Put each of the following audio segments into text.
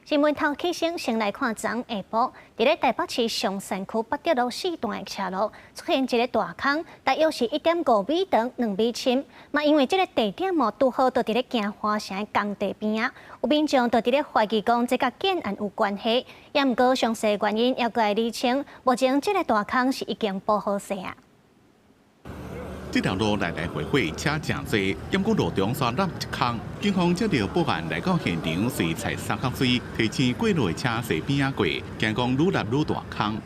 新聞頭起先先來看昨下晡，佇咧台北市松山區八德路四段的斜路出現一个大空，大約是1.5米長、2米深。嘛，因為這个地點哦，拄好就佇咧京華城的工地邊仔，有民眾就佇咧懷疑講這佮建案有關係，也毋過詳細原因猶閣愛釐清。目前這个大空是已經補好勢啊。這條路來來回回車誠濟，毋過路中煞落一空。警方接到報案來到現場，是採三角錐提醒過路的車踅邊仔過，驚講愈落愈大空。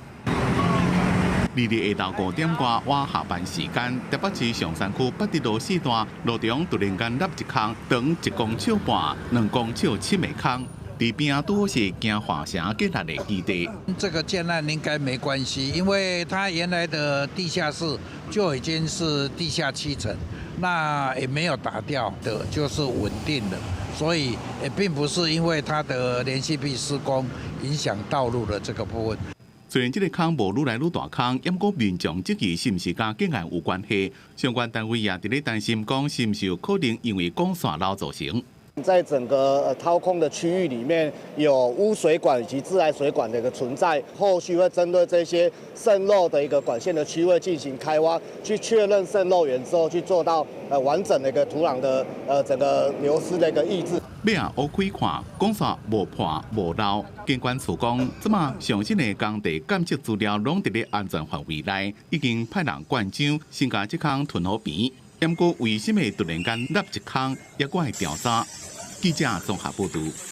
2日下晝5點外晚下班時間，台北市松山區八德路四段路中突然間落一空，長1公尺半、2公尺深的空。佇邊仔拄好是京華城建案的基地。這個建案應該沒關係，因為它原來的地下室就已經是地下7層，那也沒有打掉的，就是穩定的，所以也並不是因為它的連續壁施工影響道路的這個部分。雖然這个空無愈來愈大空，毋過民眾質疑是毋是佮建案有關係，相關單位也佇咧擔心講，是毋是有可能因為管線漏造成。在整個掏空的區域裡面有污水管以及自來水管的一個存在，後續會針對這些滲漏的一個管線的區位進行開挖，去確認滲漏源之後，去做到完整的一個土壤的整個流失的一個抑制。尾仔挖開看，管線無破無漏，機關署講，這馬上新的工地監測資料攏佇咧安全範圍內，已經派人灌漿，先共這空囤好平。毋過為什麼突然間落一空，猶閣愛調查。記者綜合報導。